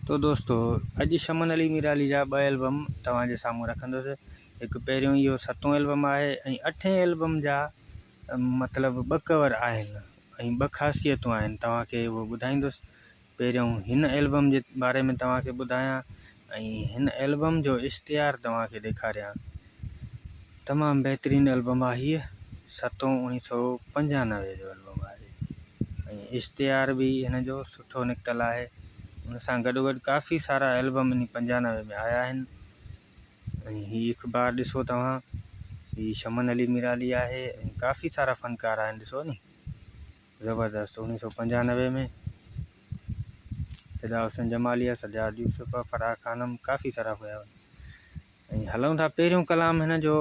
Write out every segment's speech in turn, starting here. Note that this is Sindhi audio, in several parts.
تو دوستو اڄ شمن علي ميرالي جا ٻه البم توهان جي سامهون رکندس هڪ پهريون اهو ستون البم آهي ۽ اٺين البم جا مطلب ٻه ڪور آهن ۽ ٻه خاصيتون آهن توهان کي اهو ٻڌائيندس پهريون هن البم جي باري ۾ توهان کي ٻڌايان ۽ هن البم جو اشتهار توهان کي ڏيکاريان تمام بهترين البم آهي هيء ستون اوڻيهه سو پنجانوي جو البم آهي ۽ اشتهار به هن جو سٺو نڪتل آهي ان سان گڏوگڏ ڪافي سارا البم انهي پنجانوي ۾ آيا آهن ۽ هي اخبار ڏسو توهان هي شمن علي ميرالي آهي ۽ ڪافي سارا فنڪار آهن ڏسو ني زبردست اوڻيهه سو پنجانوي ۾ فدا حسين جمالي سجاد يوسف فرح خانم ڪافي سارا هيا ۽ هلون ٿا پهريون ڪلام هن جو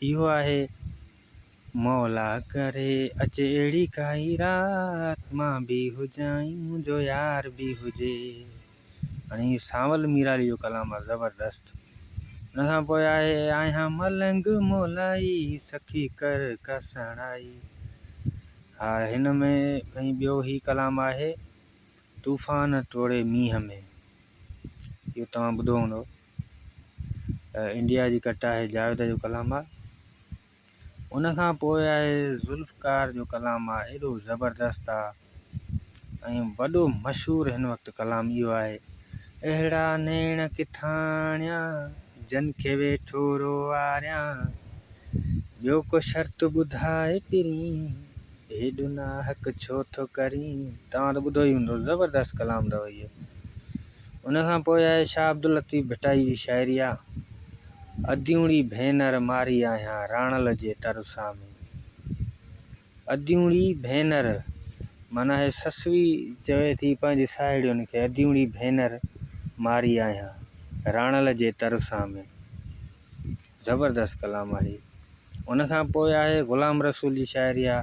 اهو آهي مولا ڪري اچي اهڙي ڪائي رات مان به هجان ۽ منهنجو يار به هجي. هاڻي هي سانول ميرالي جو ڪلام آهي زبردست. ان کان پوء آهي آهيان ملنگ مولائي سخي ڪر ڪا سڻائي. ها هن ۾ ۽ ٻيو هي ڪلام آهي طوفان توڙي مينهن ۾. اهو توهان ٻڌو هوندو. انڊيا جي ڪٽ آهي جاويد جو ڪلام آهي. ان کان پوء آهي ذوالفقار جو ڪلام آ ايڏو زبردست آ ۽ وڏو مشهور هن وقت ڪلام اهو آهي اهڙا نيڻ ڪٿان آڻيان جن کي ويٺو روئاريان ٻيو ڪو شرط ٻڌاء پرين هيڏو ناحق ڇو ٿو ڪرين توهان ته ٻڌو ئي هوندو زبردست ڪلام اٿو اهو. ان کان پوء آهي شاهه عبداللطيف ڀٽائي جي شاعري آ، اديون ڙي ڀينر ماري آهيان راڻل جي تر سامهين. اديون ڙي ڀينر معنيٰ هي سسئي چوي ٿي پنهنجي ساهيڙين کي اديون ڙي ڀينر ماري آهيان راڻل جي تر سامهين. زبردست ڪلام آهي. ان کان پوء آهي غلام رسول جي شاعري آ،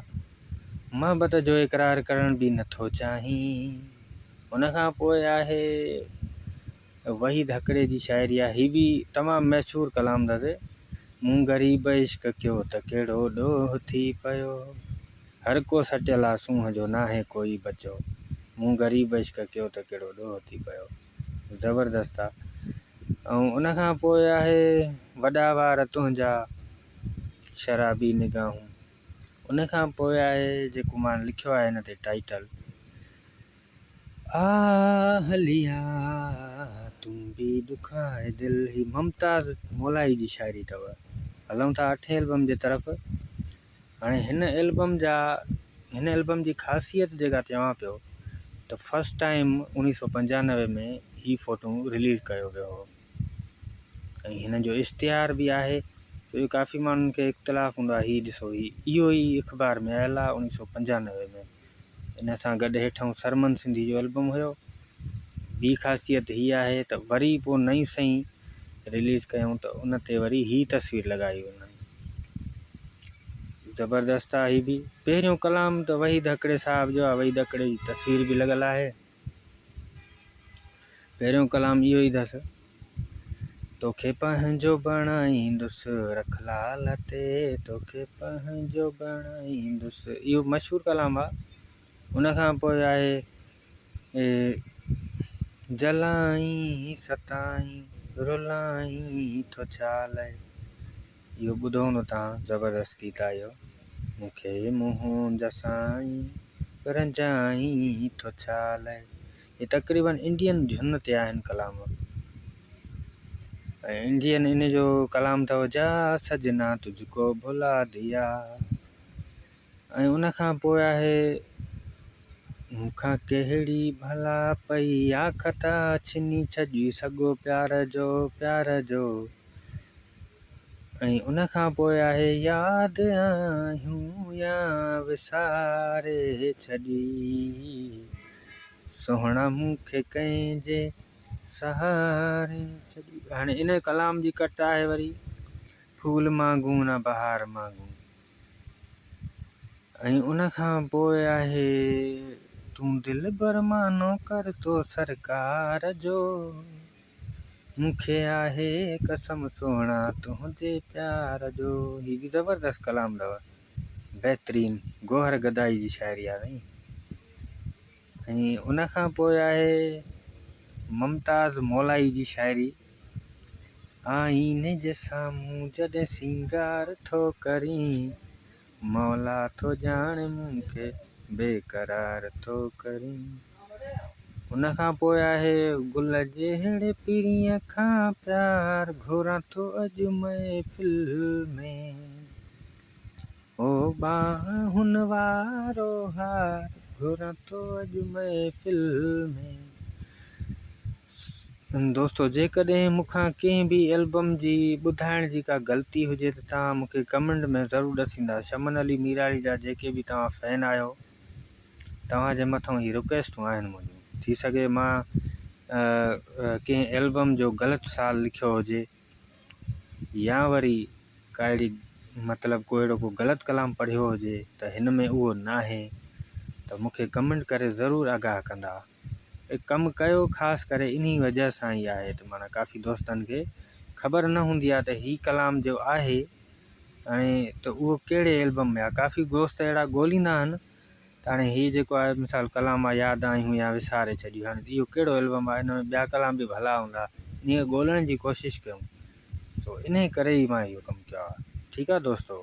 محبت جو اقرار ڪرڻ به نٿو چاهين. ان کان پوء آهي وحيد هڪڙي جي شاعري آهي هي به تمام مشهور ڪلام اٿس مون غريب عشق ڪيو ته ڪهڙو ڏوهه ٿي پيو هر ڪو سٽيل آ سونهن جو ناهي ڪوئي بچو مون غريب عشق ڪيو ته ڪهڙو ڏوهه ٿي پيو زبردست آ ۽ ان کان پوء آهي وڏا وار تنهنجا شرابي نگاهون ان کان پوء آهي جيڪو مان لکيو آهي هن تي ٽائيٽل آ هليا تون به ڏکائي دل هي ممتاز مولائي جي شاعري اٿو. هلون ٿا اٺين البم جي طرف. هاڻي هن البم جا هن البم جي خاصيت جيڪا چوان پيو ته فرسٽ ٽائيم اوڻيهه سو پنجانوي ۾ هي فوٽو رليز ڪيو ويو هو. ۽ هن جو اشتهار به آهي ڇو جو ڪافي ماڻهن کي اختلاف هوندو آهي هي ڏسو هي اهو ئي اخبار ۾ آيل آهي اوڻيهه سو پنجانوي ۾ ان سان گڏ هيٺئون سرمن سنڌي جو البم هيو ٻي خاصيت هي آهي ته وري پوء نئين سئين رليز ڪيائون ته ان تي وري هي تصوير لڳائي انهن زبردست آهي هي به پهريون ڪلام ته وحيد هڪڙي صاحب جو آهي وحيد هڪڙي جي تصوير به لڳل آهي. پهريون ڪلام اهو ئي اٿس. توکي پنهنجو بڻائيندس رک لال تي توکي پنهنجو بڻائيندس اهو مشهور ڪلام آهي. ان کان پوء آهي جلائين ستائين رلائين ٿو ڇا لئه اهو ٻڌو هوندو توهان زبردست گيت آهي اهو مون کي منهنجا سائين رنجائين ٿو ڇا لئه هي تقريبن انڊين ڌن تي آهن ڪلام ۽ انڊين ان جو ڪلام اٿو جا سجنا تجھ ڪو ڀلا ديا ۽ ان کان پوء آهي مون کان ڪهڙي ڀلا پئي آ خطا ڇني ڇڏي سڳو پيار جو پيار جو ۽ ان کان پوء آهي ياد آهيون يا وساري ڇڏي سهڻا مون کي ڪنهن جي سهاري ڇڏي هاڻي ان ڪلام جي ڪٽ آهي وري ڦول مانگون نه بهار مانگون ۽ ان کان پوء آهي تون دلبر مانو ڪر تو سرڪار جو مون کي آهي قسم سهڻا تنهنجي پيار جو هي به زبردست ڪلام اٿو بهترين گوهر گدائي جي شاعري آهي سائين ۽ ان کان پوء آهي. ممتاز مولائي جي شاعري آئيني جي سامهون جڏهن سينگار ٿو ڪرين مولا ٿو ڄاڻي مون کي بيقرار ٿو ڪرين. ان کان پوء آهي گل جهڙي پرينء کان پيار گهران ٿو اڄ محفل ۾. او ٻانهن وارو هار گهران ٿو اڄ محفل ۾. دوستو جيڪڏهن مون کان ڪنهن به البم جي ٻڌائڻ جي ڪا غلطي هجي ته توهان مون کي ڪمينٽ ۾ ضرور ڏسيندا. شمن علي ميراڻي جا جيڪي به توهان فين آهيو توهان جي مٿان هي رڪويسٽون آهن منهنجون. ٿي سگهي مان ڪنهن البم جو غلط سال لکيو هجي يا وري ڪا اهڙي مطلب ڪو اهڙو ڪو غلط ڪلام پڙهيو هجي ته هن ۾ اهو ناهي ته مون کي ڪمينٽ ڪري ضرور آگاهه ڪندا. ڪم ڪيو خاص ڪري انهي وجه سان ئي آهي ته معنيٰ ڪافي دوستن کي خبر نه هوندي آهي ته هي ڪلام جو آهي هاڻي ته اهو ڪهڙي البم ۾ آهي ڪافي دوست اهڙا ڳوليندا آهن ته هاڻي هي جيڪو آهي مثال ڪلام آهي ياد آيون يا وساري ڇڏيون هاڻي اهو ڪهڙو البم آهي ان ۾ ٻيا ڪلام به ڀلا هوندا انهي کي ڳولڻ جي ڪوشش ڪيون سو انهي ڪري ئي مان اهو ڪم ڪيو آهي ٺيڪ آهي دوستو.